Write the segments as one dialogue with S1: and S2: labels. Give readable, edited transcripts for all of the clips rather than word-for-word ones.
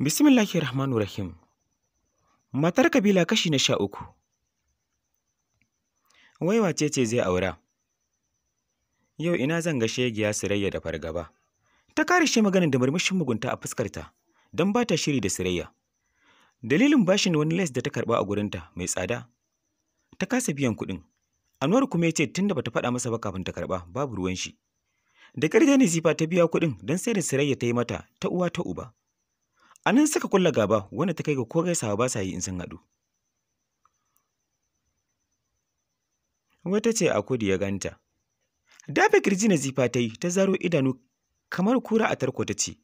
S1: Bismillahir Rahmanir Rahim. Matar Kabila kashi na 13. Wai wace ce zai aura? Yau ina zan ga shegiya Surayya da fargaba. Ta kare shi maganin da murmushin mugunta a fuskarta don ba ta shiri da Surayya. Dalilin bashin wani les da ta karba a gurinta mai tsada. Ta kasa biyan kuɗin. Anwar kuma ya ce tunda bata faɗa masa ba kafin ta karba babu ruwan shi. Da ƙarfi Nazifa ta biya kuɗin don sai da Surayya ta yi mata ta uwa ta uba. A nan suka kulla gaba wanda ta kai ga ko gaisawa ba sa yi in sun haɗu. Wata ce a kudu ya ganta. Dafe kirji Nazifa ta yi ta zaro idanu kamar kura a tarko ta ce,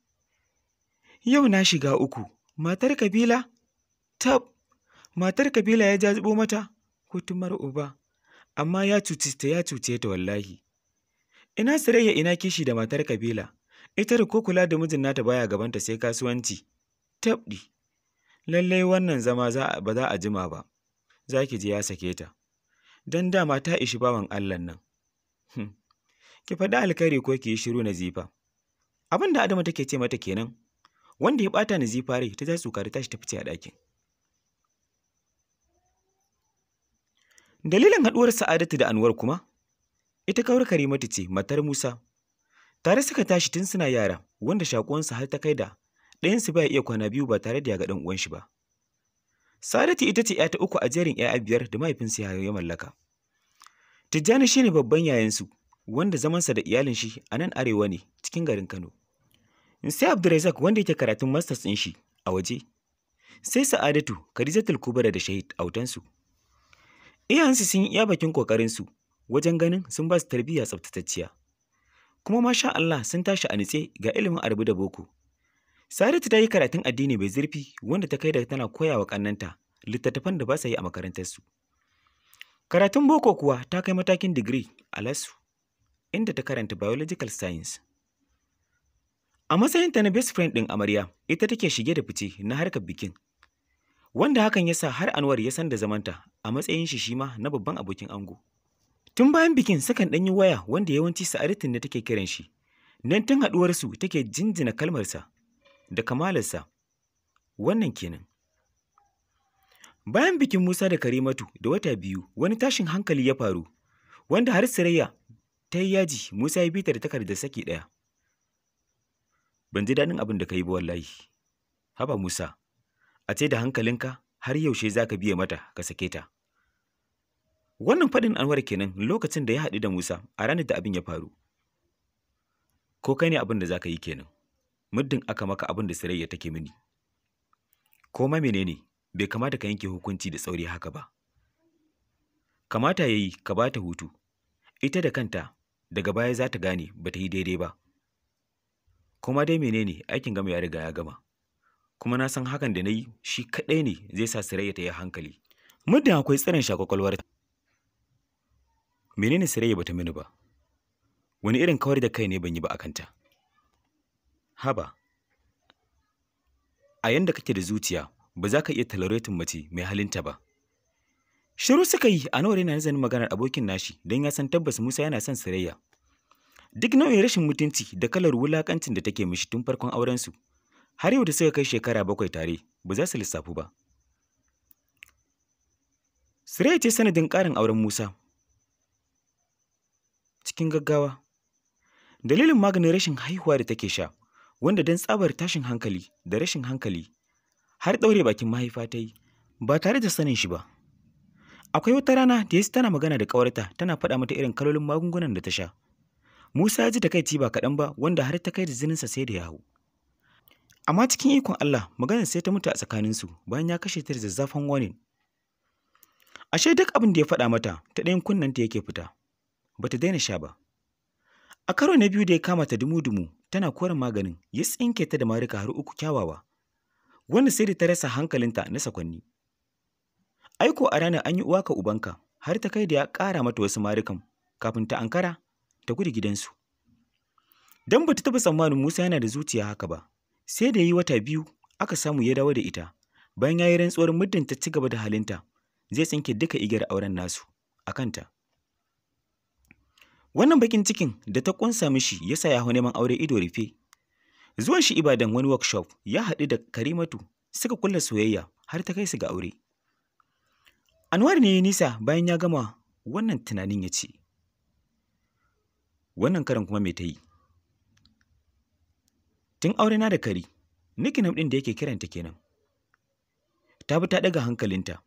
S1: Yau na shiga uku, matar Kabila? Tab, matar Kabila ya jajibo mata, kutumar uba, amma ya cuce ta ya cuce ta wallahi. Ina Surayya ina kishi da matar Kabila, ita da ko kula da mijin nata baya gabanta sai kasuwanci. Tabɗi, lallai wannan zama ba za a jima ba, za ki ji ya sake ta, don dama ta ishi bawan Allahn nan. Ki faɗi alkhairi ko ki yi shiru Nazifa. Abin da Adama take ce mata kenan, wanda ya ɓata Nazifa rai ta ja tsuka ta tashi ta fice a ɗakin. Dalilin haɗuwar Sa'adatu da Anwar kuma, ita kawar Karimatu ce matar Musa. Tare suka tashi tun suna yara, wanda shakuwansu har ta kai da ɗayansu baya iya kwana biyu ba tare da ya ga ɗan uwan shi ba. Sa'adatu ita ce ‘ya ta uku a jerin ‘ya'ya biyar da mahaifinsu ya mallaka. Tijjani shi ne babban yayansu, wanda zamansa da iyalin shi a nan arewa ne cikin garin Kano. Sai Abdulrazak wanda yake karatun masters ɗin shi a waje. Sai Sa'adatu, Khadijatul Kubra da Shahid autansu. Iyayensu sun yi iya bakin ƙoƙarinsu wajen ganin sun ba su tarbiyya tsaftatacciya. Kuma masha Allah sun tashi a nitse ga ilimin arabu da boko. Saratu ta yi karatun addini mai zurfi wanda ta kai da tana koya wa ƙannenta littattafan da ba sa yi a makarantarsu. Karatun boko kuwa ta kai matakin digiri a LASU, inda ta karanta biological science. A matsayinta na best friend ɗin amarya, ita take shige da fice na harkar bikin. Wanda hakan ya sa har Anwar ya san da zamanta a matsayin shi shi ma na babban abokin ango. Tun bayan bikin sukan ɗan yi waya wanda yawanci Sa'adatun ne take kiran shi. Nan tun haɗuwarsu take jinjina kalmarsa da kamalarsa. Wannan kenan. Bayan bikin Musa da Karimatu da wata biyu, wani tashin hankali ya faru, wanda har Surayya ta yi yaji Musa ya bi ta da takardar saki ɗaya. Ban ji daɗin abin da ka yi ba wallahi. Haba Musa, a ce da hankalinka har yaushe za ka biye mata ka sake ta. Wannan faɗin Anwar kenan lokacin da ya haɗu da Musa a ranar da abin ya faru. Ko kai ne abin da za ka yi kenan, muddin aka maka abin da Surayya take mini. Ko ma menene, bai kamata ka yanke hukunci da tsauri haka ba. Kamata ya yi ka ba ta hutu, ita da kanta daga baya za ta gane ba ta yi daidai ba. Kuma dai menene aikin gama ya riga ya gama. Kuma na san hakan da na yi shi kaɗai ne zai sa Surayya ta yi hankali. Muddin akwai tsirin sha kwakwalwar. Menene Surayya bata mini ba? Wani irin kawar da kai ne ban yi ba a kanta? Haba, a yanda kake da zuciya ba za ka iya tolerating mace mai halinta ba. Shiru suka yi Anwar yana nazarin maganar abokin nashi don ya san tabbas Musa yana son Surayya. Duk nau'in rashin mutunci da kalar wulakancin da take mishi tun farkon aurensu, har yau da suka kai shekara 7 tare ba za su lissafu ba. Surayya ce sanadin ƙarin auren Musa cikin gaggawa. Dalilin maganin rashin haihuwa da take sha, wanda don tsabar tashin hankali da rashin hankali har ɗaure bakin mahaifa ta yi ba tare da sanin shi ba. Akwai wata rana da ya tana magana da ƙawarta tana faɗa mata irin kalolin magungunan da ta sha. Musa ya ji takaici ba kaɗan ba wanda har ta kai da jininsa sai da ya hau. Amma cikin ikon Allah maganar sai ta mutu a tsakaninsu bayan ya kashe ta da zazzafan warning. Ashe duk abin da ya faɗa mata ta ɗayan kunnenta yake fita. Bata daina sha ba. A karo na biyu da ya kama ta dumu-dumu tana koren maganin ya tsinke ta da marika har uku kyawawa. Wanda sai da ta rasa hankalinta na sakwanni. Aiko a ranar an yi uwa ka ubanka har ta kai da ya ƙara mata wasu marikan kafin ta ankara ta gudu gidansu. Don bata taɓa tsammanin Musa yana da zuciya haka ba, sai da yi wata 2 aka samu ya dawo da ita bayan ya yi rantsuwar muddin ta ci gaba da halinta zai tsinke duka igiyar auren nasu a kanta. Wannan bakin cikin da ta ƙunsa mishi ya sa ya hau neman aure ido rufe. Zuwan shi Ibadan wani workshop ya haɗu da Karimatu suka kulla soyayya har ta kai su ga aure. Anwar ne ya nisa bayan ya gama wannan tunanin ya ce, wannan karan kuma me ta yi? Tun aurena da Kari, nickname ɗin da yake kiranta kenan. Ta bi ta ɗaga hankalinta,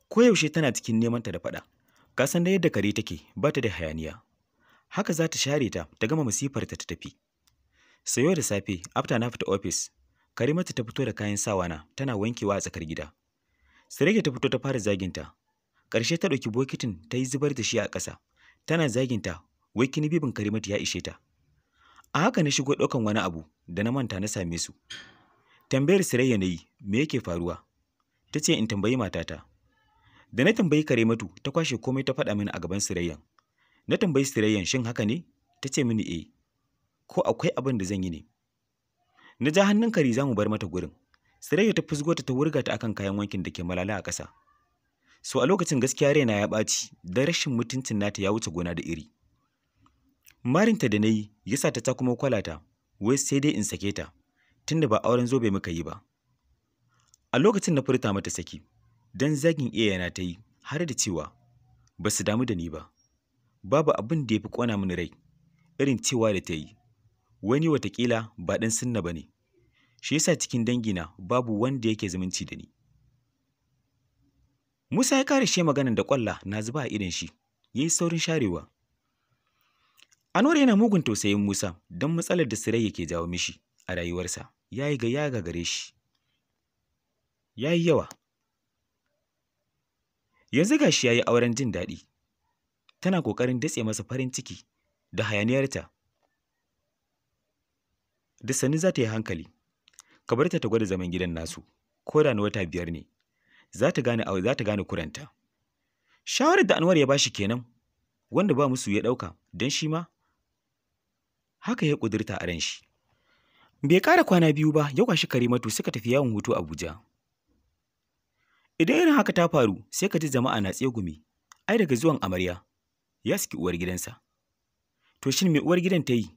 S1: koyaushe tana cikin nemanta da faɗa. Ka san da yadda Kari take, ba ta da hayaniya. Haka za ta share ta, ta gama masifarta ta tafi. Sayo da safe, after na fita ofis, Karimatu ta fito da kayan sawa na tana wankewa a tsakar gida. Sirege ta fito ta fara zaginta. Ƙarshe ta ɗauki bokitin ta yi zubar da shi a ƙasa. Tana zaginta, wai kini bibin Karimatu ya ishe ta. A haka na shigo ɗaukan wani abu da na manta na same su. Tambayar Sirayya na yi, me yake faruwa? Ta ce in tambayi matata. Da na tambayi Karimatu, ta kwashe komai ta faɗa mini a gaban Sirayyan. Na tambayi Sirayyan shin haka ne? Ta ce mini eh. Ko akwai abin da zan yi ne? Na ja hannun Kari za mu bar mata gurin. Sirayya ta fusgo ta wurga ta akan kayan wankin da ke malala a ƙasa. So a lokacin gaskiya raina ya ɓaci, da rashin mutuncin nata ya wuce gona da iri. Marinta da na yi ya sa ta kuma kwalata, wai sai dai in sake ta, tunda ba auren zobe muka yi ba. A lokacin na furta mata saki, don zagin iyayena ta yi har da cewa ba su damu da ni ba. Babu abin da ya fi ƙona mini rai, irin cewa da ta yi, wani watakila ba ɗan sunna ba ne, shi yasa cikin dangina babu wanda yake zumunci da ni. Musa ya kare shi maganan da ƙwalla na zuba a idon shi, ya yi saurin sharewa. Anwar yana mugun tausayin Musa don matsalar da Sirayya ke jawo mishi a rayuwarsa, ya yi ga ya gagare shi. Ya yi yawa. Yanzu ga shi ya yi auren jin daɗi. Tana ƙoƙarin datse masa farin ciki da hayaniyarta. Da sannu za ta yi hankali, ka bar ta ta gwada zaman gidan nasu, ko da na wata 5 ne, za ta gane kuranta. Shawarar da Anwar ya bashi kenan, wanda ba musu ya ɗauka, don shi ma haka ya ƙudurta a ran shi. Bai ƙara kwana 2 ba, ya kwashi Karimatu suka tafi yawon hutu Abuja. Idan irin haka ta faru, sai ka ji jama'a na tsegumi, ai daga zuwan amarya, ya saki uwar gidansa. To shin me uwar gidan ta yi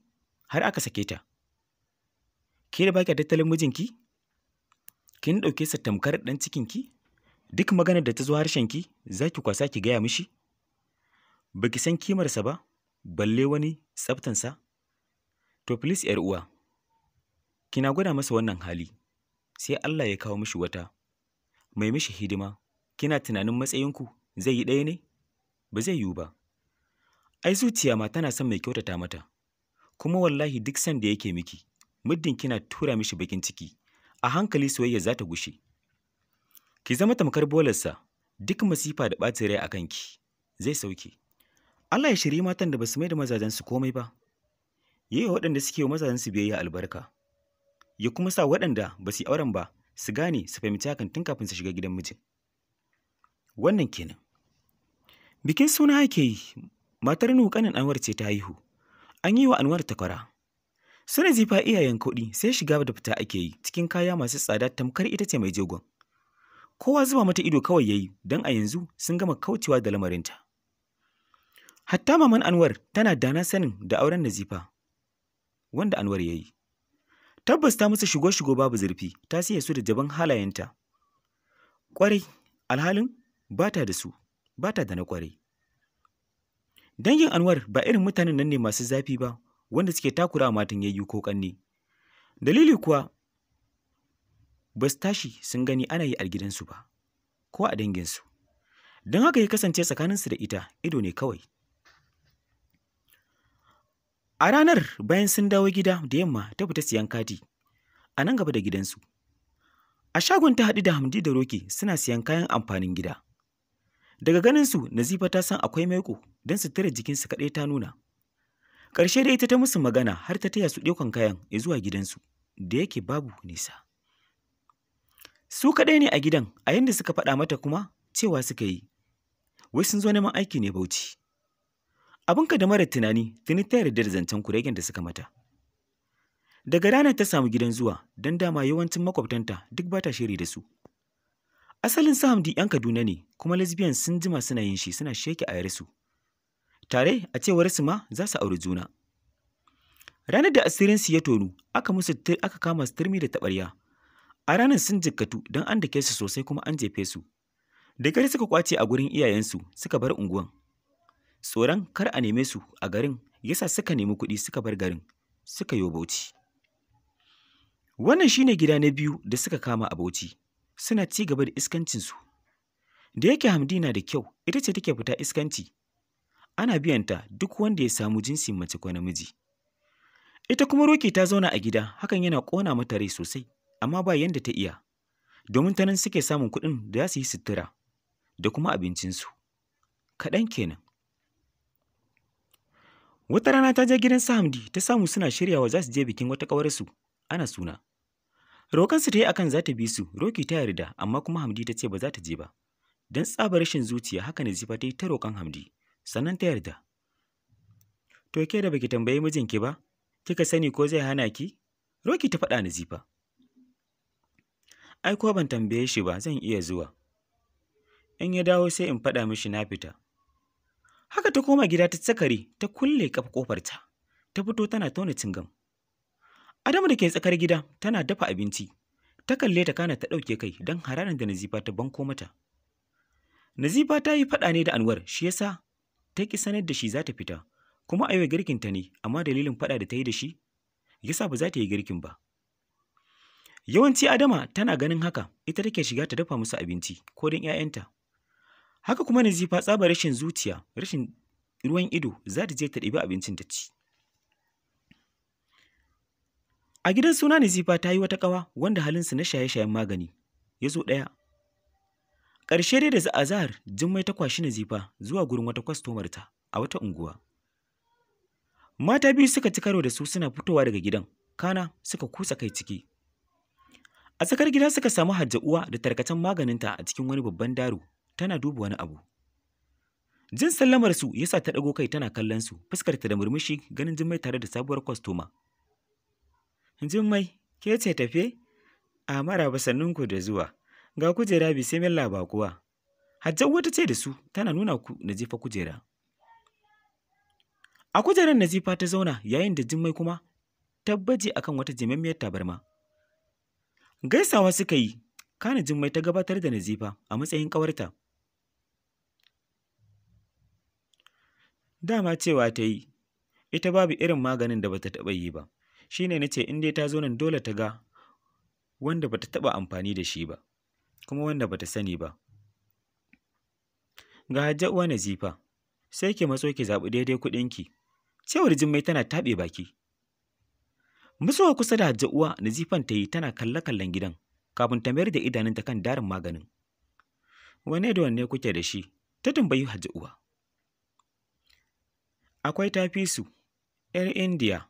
S1: har aka sake ta? Ke da baki tattalin mijinki? Kin ɗauke sa tamkar ɗan cikinki? Duk maganar da ta zo harshenki, za ki kwasa ki gaya mishi? Ba ki san kimarsa ba, balle wani tsaftansa? To please ‘yar uwa, kina gwada masa wannan hali, sai Allah ya kawo mishi wata mai mishi hidima, kina tunanin matsayinku zai yi ɗaya ne? Ba zai yiwu ba. Ai zuciya ma tana son mai kyautata mata, kuma wallahi duk san da yake miki, muddin kina tura mishi bakin ciki, a hankali soyayya za ta gushe. Ki zama tamkar bolarsa, duk masifa da ɓacin rai a kanki zai sauke. Allah ya shirye matan da ba su mai da mazajensu komai ba, ya yi wa waɗanda suke wa mazajensu biyayya albarka, ya kuma sa waɗanda ba su yi auren ba su gane su fahimci hakan tun kafin su shiga gidan mijin. Wannan kenan. Bikin suna ake yi, matar Nuhu ƙanin Anwar ce ta haihu. An yi wa Anwar takwara. Su Nazifa iyayen kuɗi sai shiga da fita ake yi cikin kaya masu tsada tamkar ita ce mai jegon. Kowa zuba mata ido kawai ya yi don a yanzu sun gama kaucewa da lamarinta. Hatta maman Anwar tana dana sanin da auren Nazifa wanda Anwar ya yi. Tabbas ta musu shigo-shigo babu zurfi, ta siya su da jaban halayenta. Ƙwarai, alhalin ba ta da su, ba ta da na ƙwarai. Dangin Anwar ba irin mutanen nan ne masu zafi ba, wanda suke takura matan yayyu ko ƙanne. Dalili kuwa ba su tashi sun gani ana yi a gidansu ba, ko a danginsu. Don haka ya kasance tsakaninsu da ita ido ne kawai. A ranar bayan sun dawo gida da yamma ta fita siyan kati a nan gaba da gidansu. A shagon ta haɗu da Hamdi da Roki suna siyan kayan amfanin gida. Daga ganinsu Nazifa ta san akwai maiƙo don suturar jikinsu kaɗai ta nuna. Ƙarshe dai ita ta musu magana har ta taya su ɗaukan kayan zuwa gidansu da yake babu nisa. Su kaɗai ne a gidan a yanda suka faɗa mata kuma cewa suka yi, wai sun zo neman aiki ne Bauchi. Abinka da mara tunani tuni ta yarda da zancen kuregen da suka mata. Daga ranar ta samu gidan zuwa don dama yawancin makwabtanta duk ba ta shiri da su. Asalin su Hamdi 'yan Kaduna ne kuma lesbian sun jima suna yin shi suna sheke a yarsu. Tare a cewar su ma za su auri juna. Ranar da asirinsu ya tonu, aka kama su turmi da taɓarya. A ranar sun jikkatu don an dake su sosai kuma an jefe su. Da gari suka kwace a gurin iyayensu suka bar unguwan. Tsoron kar a neme su a garin yasa suka nemi kuɗi suka bar garin, suka yo Bauchi. Wannan shine gida na biyu da suka kama a Bauchi, suna ci gaba da iskancinsu. Da yake Hamdi na da kyau, ita ce take fita iskanci. Ana biyanta duk wanda ya samu jinsin mace ko namiji. Ita kuma Roki ta zauna a gida, hakan yana ƙona mata rai sosai, amma ba yanda ta iya. Domin ta nan suke samun kuɗin da za su yi sutura da kuma abincinsu. Kaɗan kenan. Wata rana ta je gidan su Hamdi ta samu suna shiryawa za su je bikin wata ƙawarsu, ana suna. Roƙonsu ta yi akan za ta bi su, Roki ta yarda, amma kuma Hamdi ta ce ba za ta je ba. Don tsabar rashin zuciya haka Nazifa ta yi ta roƙon Hamdi, sannan ta yarda. To ke da baki tambayi mijinki ba, kika sani ko zai hana ki? Roki ta faɗa Nazifa. Ai ko ban tambaye shi ba zan iya zuwa. In ya dawo sai in faɗa mishi na fita. Haka ta koma gida ta tsakare ta kulle ƙofarta, ta fito tana tauna cingam. Adamu da ke tsakar gida tana dafa abinci, ta kalle ta kana ta ɗauke kai don hararin da Nazifa ta banko mata. Nazifa ta yi faɗa ne da Anwar shi yasa ta ki sanar da shi za ta fita, kuma a yau girkinta ne amma dalilin faɗa da ta yi da shi yasa ba za ta yi girkin ba. Yawanci Adama tana ganin haka ita take shiga ta dafa musu abinci ko don 'ya'yanta. Haka kuma Nazifa tsabar rashin zuciya, rashin ruwan ido za ta je ta ɗibi abincin ta ci. A gidan suna Nazifa ta yi wata ƙawa wanda halinsu na shaye-shayen magani ya zo ɗaya. Ƙarshe dai da azahar Jummai ta kwashi Nazifa zuwa gurin wata kwastomarta a wata unguwa. Mata biyu suka ci karo da su suna fitowa daga gidan, kana suka kutsa kai ciki. A tsakar gida suka samu Hajja uwa da tarkacen maganinta a cikin wani babban daro tana duba wani abu. Jin sallamar su yasa ta ɗago kai tana kallon su, fuskarta da murmushi ganin Jummai tare da sabuwar kwastoma. Jummai, ke ce tafe? A maraba sannunku da zuwa. Ga kujera bismillah baƙuwa. Hajja uwa ta ce da su tana nuna ku Nazifa kujera. A kujerar Nazifa ta zauna yayin da Jummai kuma ta baje akan wata jimammiyar tabarma. Gaisawa suka yi, kana Jummai ta gabatar da Nazifa a matsayin ƙawarta. Dama cewa ta yi, ita babu irin maganin da bata taɓa yi ba. Shi ne na ce in dai ta zo nan dole ta ga wanda bata taɓa amfani da shi ba, kuma wanda bata sani ba. Ga Hajja uwa Nazifa, sai ki matso ki zaɓi daidai kuɗinki. Cewar Jummai tana taɓe baki. Matsowa kusa da Hajja uwa Nazifan ta yi tana kalle-kallen gidan kafin ta mayar da idanunta kan darin maganin. Wane da wanne kuke da shi? Ta tambayi Hajja uwa. Akwai tafisu, ‘yar Indiya,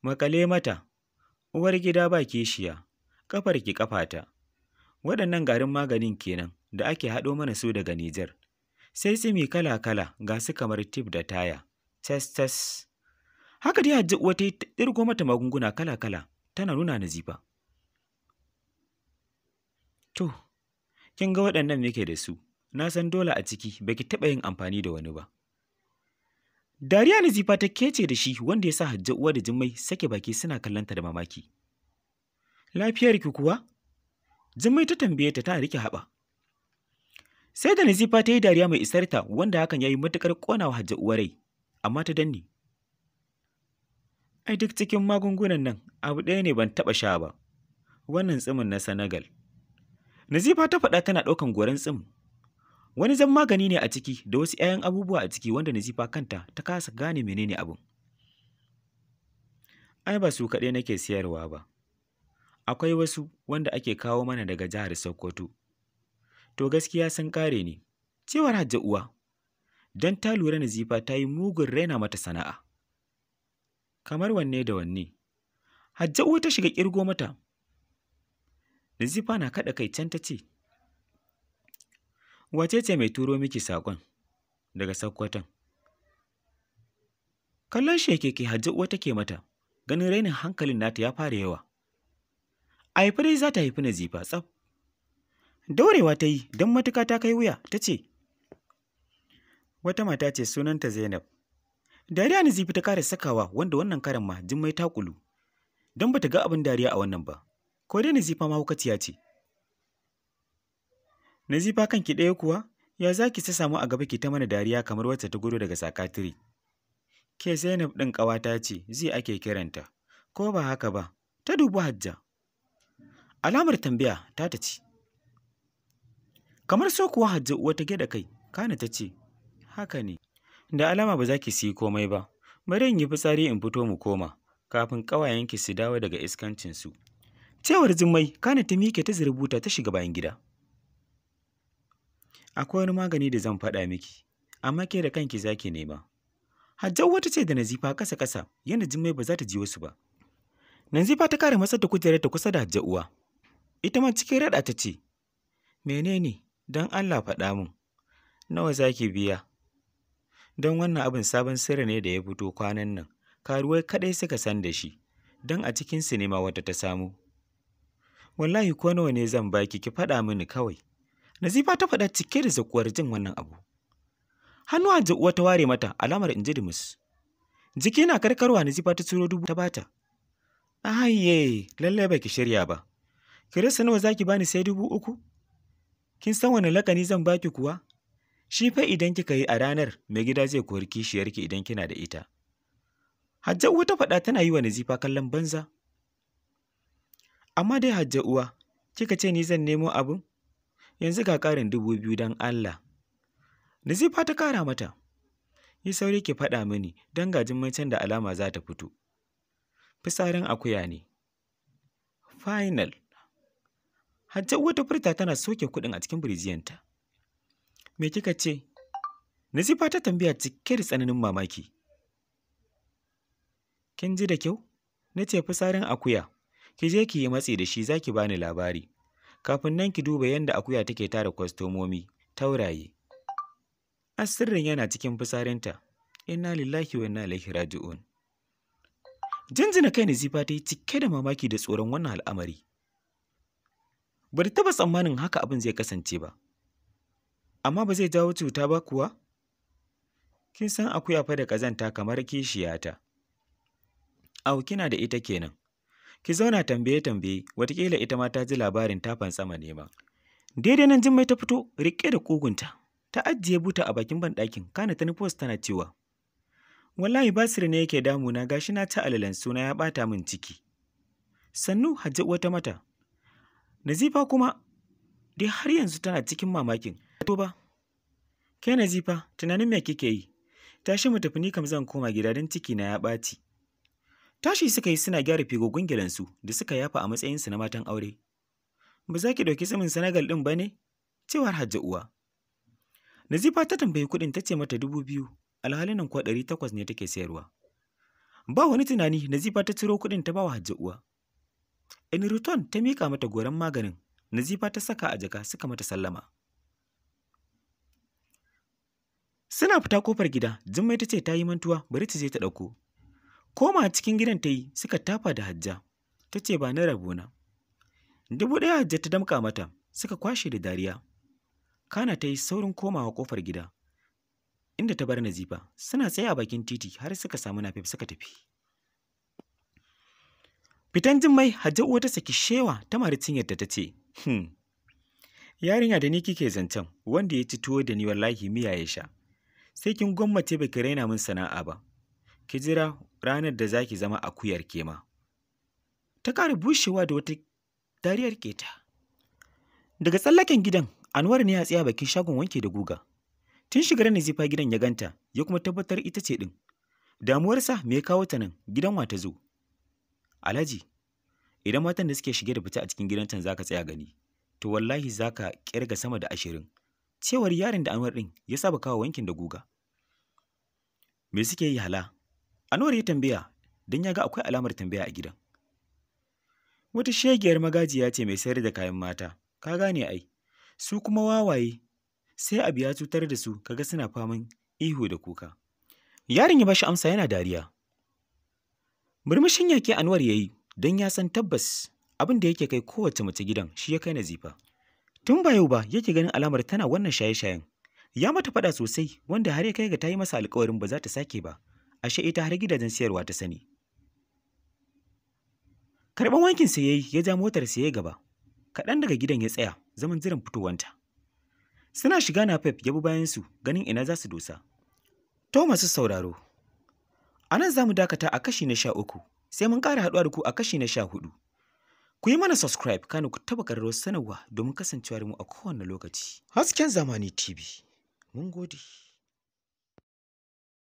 S1: makale mata, uwar gida ba kishiya, ƙafarki ƙafata. Waɗannan garin maganin kenan da ake haɗo mana su daga Nijar. Sai tsimi kala-kala ga su kamar tif da taya, tas-tas. Haka dai Hajja uwa ta yi ɗirgo mata magunguna kala-kala tana nuna Nazifa. To, kin ga waɗannan muke da su, na san dole a ciki baki taɓa yin amfani da wani ba. Dariya Nazifa ta kece da shi wanda ya sa Hajja uwa da Jummai sake baki suna kallonta da mamaki. Lafiyarki kuwa? Jummai ta tambaye ta tana rike haɓa. Sai da Nazifa ta yi dariya mai isarta wanda hakan ya yi matuƙar ƙonawa Hajja uwa rai, amma ta danne. Ai duk cikin magungunan nan abu ɗaya ne ban taɓa sha ba, wannan tsimin na Senegal. Nazifa ta faɗa tana ɗaukan goran tsimin. Wani zan magani ne a ciki da wasu ‘ya'yan abubuwa a ciki wanda Nazifa kanta ta kasa gane menene abin. Ai ba su kaɗai nake siyarwa ba. Akwai wasu wanda ake kawo mana daga jihar Sokoto. To gaskiya sun ƙare ne, cewar Hajja uwa. Don ta lura Nazifa ta yi mugun raina mata sana'a. Kamar wanne da wanne. Hajja uwa ta shiga ƙirgo mata. Nazifa na kaɗa kai can ta ce, Wace ce mai turo miki saƙon daga Sokoton? Kallon shekeke Hajja uwa take mata, ganin rainin hankalin nata ya fara yawa. A haifi dai za ta haifi Nazifa tsaf. Daurewa ta yi don matuka ta kai wuya ta ce, Wata mata ce sunanta Zainab, Dariya Nazifi ta kara sakawa wanda wannan karan ma Jummai ta kulu. Don bata ga abin dariya a wannan ba. Ko dai Nazifa mahaukaciya ce. Nazifa kanki ɗaya kuwa? Ya za ki ta samu a gaba ki ta mana dariya kamar wacce ta gudo daga sakatiri. Ke Zainab ɗin ƙawata ce, zai ake kiranta. Ko ba haka ba, ta dubi Hajja. Alamar tambaya ta ta ci. Kamar so kuwa Hajja uwa ta gyaɗa kai, kana ta ce, haka ne. Da alama ba za ki siyi komai ba, bari in yi fitsari in fito mu koma, kafin ƙawayenki su dawo daga iskancinsu. Cewar Jummai, kana ta miƙe ta ziri buta ta shiga bayan gida. Akwai wani magani da zan faɗa miki, amma ke da kanki za ki nema. Hajjau wata ce da Nazifa kasa-kasa yadda Jummai ba za ta ji wasu ba. Nazifa ta kare matsar da kujerarta kusa da Hajja uwa. Ita ma cikin raɗa ta ce, Menene, don Allah faɗa min, nawa za ki biya? Don wannan abin sabon sirri ne da ya fito kwanan nan, karuwai kaɗai suka san da shi, don a cikin sinima wata ta samu. Wallahi ko nawa ne zan baki ki faɗa mini kawai. Nazifa ta faɗa cike da zakuwar jin wannan abu. Hannu Hajja uwa ta ware mata alamar in ji dumus. Jiki na karkarwa Nazifa ta ciro 1000 ta bata. Ayye, lallai baki shirya ba. Ki rasa nawa zaki bani sai 3000? Kin san wani lakani zan baki kuwa? Shi fa idan kika yi a ranar mai gida zai kori kishiyarki idan kina da ita. Hajja uwa ta faɗa tana yi wa Nazifa kallon banza. Amma dai Hajja uwa, kika ce ni zan nemo abin? Yanzu ga ƙarin 2000 don Allah. Nazifa ta ƙara mata. Yi sauri ki faɗa mini don ga Jummai can da alama za ta fito. Fitsarin akuya ne. Final. Hajja uwa ta furta tana soke kuɗin a cikin biriziyanta. Me kika ce? Nazifa ta tambaya cike da tsananin mamaki. Kin ji da kyau? Na ce fitsarin akuya. Ki je ki yi matsi da shi za ki bani labari. Kafin nan ki duba yadda akuya take tara kwastomomi, tauraye. Asirrin yana cikin fitsarinta. Inna lillahi wa inna ilaihi raji'un. Jinjina kai Nazifa ta yi cike da mamaki da tsoron wannan al'amari. Ba ta taɓa tsammanin haka abin zai kasance ba. Amma ba zai jawo cuta ba kuwa? Kin san akuya fa da ƙazanta kamar kishiyata. Au, kina da ita kenan. Ki zauna tambaye-tambaye, wataƙila ita ma ta ji labarin ta fantsama nema. Daidai nan Jummai ta fito riƙe da ƙugunta. Ta ajiye buta a bakin banɗakin, kana ta nufo tana cewa, Wallahi Basir ne yake damuna gashi na ta alalan suna ya ɓata min ciki. Sannu Hajja uwa ta mata. Nazifa kuma dai har yanzu tana cikin mamakin. To ba. Ke Nazifa, tunanin me kike yi? Tashi mu tafi ni kam zan koma gida don ciki na ya ɓaci. Tashi suka yi suna gyara figogun gilansu da suka yafa a matsayinsu na matan aure. Ba za ki ɗauki tsimin Senegal ɗin ba ne? Cewar Hajja uwa. Nazifa ta tambayi kuɗin ta ce mata 2000, alhalin nan kuwa 800 ne take sayarwa. Ba wani tunani Nazifa ta ciro kuɗin ta ba wa Hajja uwa. In return ta miƙa mata goran maganin, Nazifa ta saka a jaka suka mata sallama. Suna fita kofar gida, Jummai ta ce ta yi mantuwa bari ta je ta ɗauko. Koma cikin gidan ta yi suka tafa da Hajja, ta ce ba na rabona. 1000 Hajja ta damƙa mata, suka kwashe da dariya. Kana ta yi saurin komawa kofar gida, inda ta bar Nazifa, suna tsaye a bakin titi har suka samu Nafef suka tafi. Fitan Jummai, Hajja uwa ta saki shewa ta mari cinyarta ta ce, Yarinya da ni kike zancen, wanda ya ci tuwo da ni wallahi miya ya sha. Sai kin gwammace baki raina min sana'a ba. Ki jira ranar da zaki zama akuyar kema. Ta ƙara bushewa da wata dariyar keta. Daga tsallaken gidan, Anwar ne ya tsaya bakin shagon wanke da guga. Tun shigar Nazifa gidan ya ganta, ya kuma tabbatar ita ce ɗin. Damuwarsa me ya kawo ta nan, gidan wa ta zo? Alhaji, idan matan da suke shige da fita a cikin gidan can zaka tsaya gani, to wallahi zaka kirga sama da 20. Cewar yaron da Anwar ɗin ya saba kawo wankin da guga. Me suke yi hala? Anwar ya tambaya don ya ga akwai alamar tambaya a gidan. Wata shegiyar magajiya ce mai sayar da kayan mata, ka gane ai. Su kuma wawaye, sai abu ya cutar da su kaga suna faman ihu da kuka. Yaron ya bashi amsa yana dariya. Murmushin yake Anwar ya yi don ya san tabbas abin da yake kai kowace mace gidan shi ya kai Nazifa. Tun ba yau ba yake ganin alamar tana wannan shaye-shayen. Ya mata faɗa sosai wanda har ya kai ga ta yi masa alƙawarin ba za ta sake ba, Ashe ita har gidajen siyarwa ta sani. Karɓan wankin sa yayi, ya ja motar sa ya gaba. Kaɗan daga gidan ya tsaya zaman jiran fitowanta. Suna shiga Napep ya bi bayan su ganin ina za su dosa. To masu sauraro, a nan za mu dakata a kashi na 13, sai mun ƙara haɗuwa da ku a kashi na 14. Ku yi mana subscribe kana ku taɓa ƙararrawar sanarwa domin kasancewa da mu a kowane lokaci. Hasken Zamani TV, mun gode.